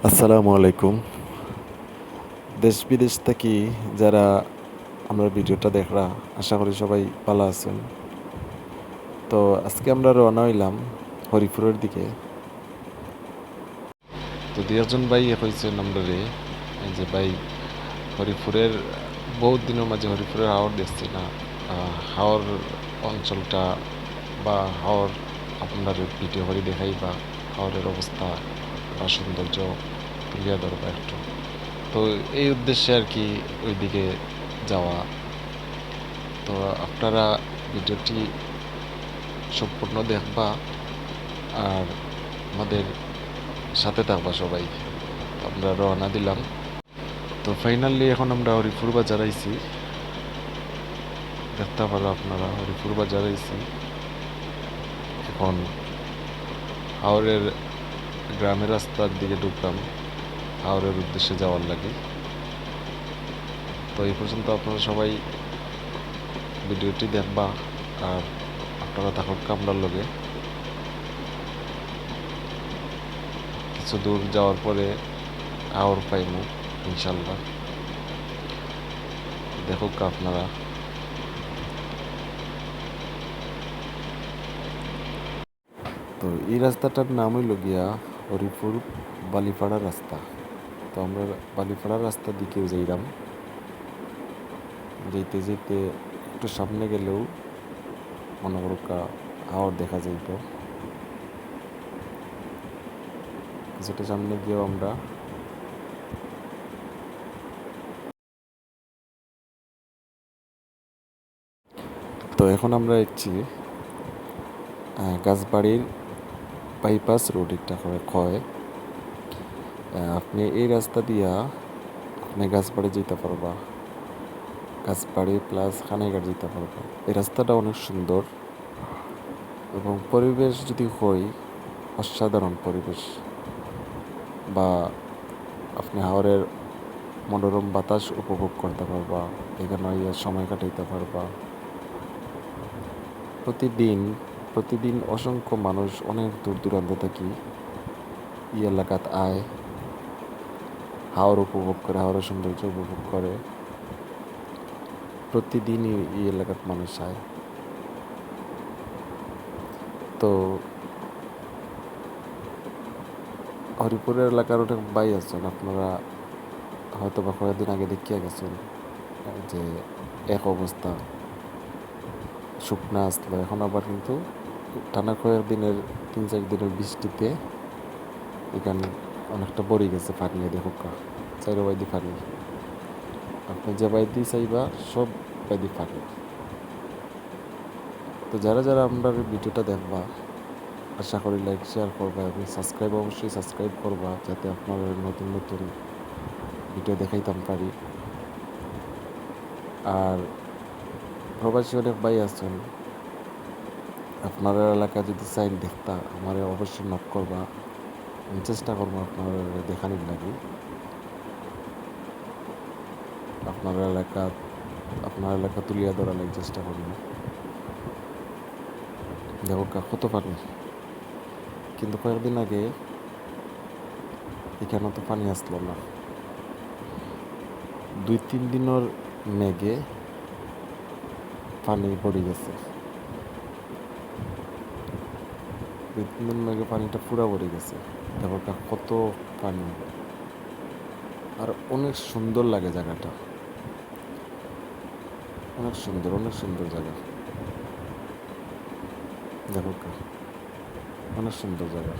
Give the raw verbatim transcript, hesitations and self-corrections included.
আসসালামু আলাইকুম। দেশ বিদেশ থাকি যারা আমরার ভিডিওটা দেখরা, আশা করি সবাই ভালা আছইন। তো আজকে আমরা রওনা অইলাম হরিপুরর দিকে। তো দুই একজন ভাইয়ে কইছইন আমরারে যে, "ভাই, হরিপুরর বউত দিনর মাঝে হরিপুরর হাওর দেখছি না, আহ, হাওর অঞ্চলটা বা হাওর আপনারারে ভিডিও করি দেখাইবা, হাওরর অবস্থা বা সৌন্দর্য তুলিয়া ধরবা একটু।" তো এই উদ্দেশ্যে আর কি ওইদিকে যাওয়া। তো আপনারা ভিডিওটি সম্পূর্ণ দেখবা আর আমাদের সাথে থাকবা সবাই। তো আমরা রওনা দিলাম। তো finally এখন আমরা হরিপুর বাজার আইছি, দেখতা পাররা আপনারা হরিপুর বাজার আইছি। এখন হাওরর গ্রামের রাস্তার দিকে ঢুকলাম হাওরর উদ্দেশ্যে যাওয়ার লাগি। তো এই পর্যন্ত আপনারা সবাই ভিডিওটি দেখবা আর আপনারা থাকউক্কা আমরার লগে। কিছু দূর যাওয়ার পরে হাওর পাইমু ইনশাল্লাহ। দেখউক্কা আপনারা। তো এই রাস্তাটার নাম অইলো গিয়া হরিপুর বালিপাড়া রাস্তা। তো আমরা বালিপাড়া রাস্তার দিকেউ যাইরাম। যাইতে যাইতে একটু সামনে গেলেউ মনো করউক্কা হাওর দেখা যাইবো। কিছুটা সামনে গিয়াউ আমরা তো এখন আমরা আইছি, আহ, গাছবাড়ির বাইপাস রোড, এটা করে কয়। আহ, আপনি এই রাস্তা দিয়া আপনি গাছবাড়ি যাইতা পারবা, গাছবাড়ি প্লাস কানাইঘাট যাইতা পারবা। এই রাস্তাটা অনেক সুন্দর এবং পরিবেশ যদি কই, অসাধারণ পরিবেশ। বা আপনি হাওরের মনোরম বাতাস উপভোগ করতা পারবা, এখানো আইয়া সময় কাটাইতা পারবা। প্রতিদিন, প্রতিদিন অসংখ্য মানুষ অনেক দূর দূরান্ত থাকি ই এলাকাত আয়, হাওর উপভোগ করে, হাওরের সৌন্দর্য উপভোগ করে। প্রতিদিনই ই এলাকাত মানুষ আয়। তো হরিপুরের এলাকার অনেক ভাই আছইন, আপনারা হয়তো বা কয়েকদিন আগে দেখিয়া গেছইন যে এক অবস্থা শুকনা আসলো, এখন আবার কিন্তু টানা কয়েক দিনের, তিন চার দিনের বৃষ্টিতে এখান অনেকটা ভরি গেছে পানি। এই দেখউক্কা, চাইরো বায়দি পানি, আপনি যে বায়দি চাইবা সব বায়দি পানি। তো যারা যারা আমরার ভিডিওটা দেখবা, আশা করি like, share করবা এবং subscribe, অবশ্যই subscribe করবা, যাতে আপনারারে নতুন নতুন ভিডিও দেখাইতাম পারি। আর প্রবাসী অনেক ভাই আছইন, আপনারার এলাকা যদি চাইন দেখতা, আমারে অবশ্যই knock করবা, আমি চেষ্টা করমু আপনারারে দেখানির লাগি। আপনারার এলাকা, আপনারার এলাকা তুলিয়া ধরার লাগি চেষ্টা করমু। দেখউক্কা কত পানি, কিন্তু কয়েকদিন আগে এখানো তো পানি আসলো না, দুই তিন দিনর মেঘে পানি ভরি গেছে। দুই তিন দিন আগে পানিটা পুরা ভরি গেছে। দেখউক্কা কত পানি। আর অনেক সুন্দর লাগে জাগাটা। অনেক সুন্দর, অনেক সুন্দর জাগা। দেখউক্কা, অনেক সুন্দর জাগা।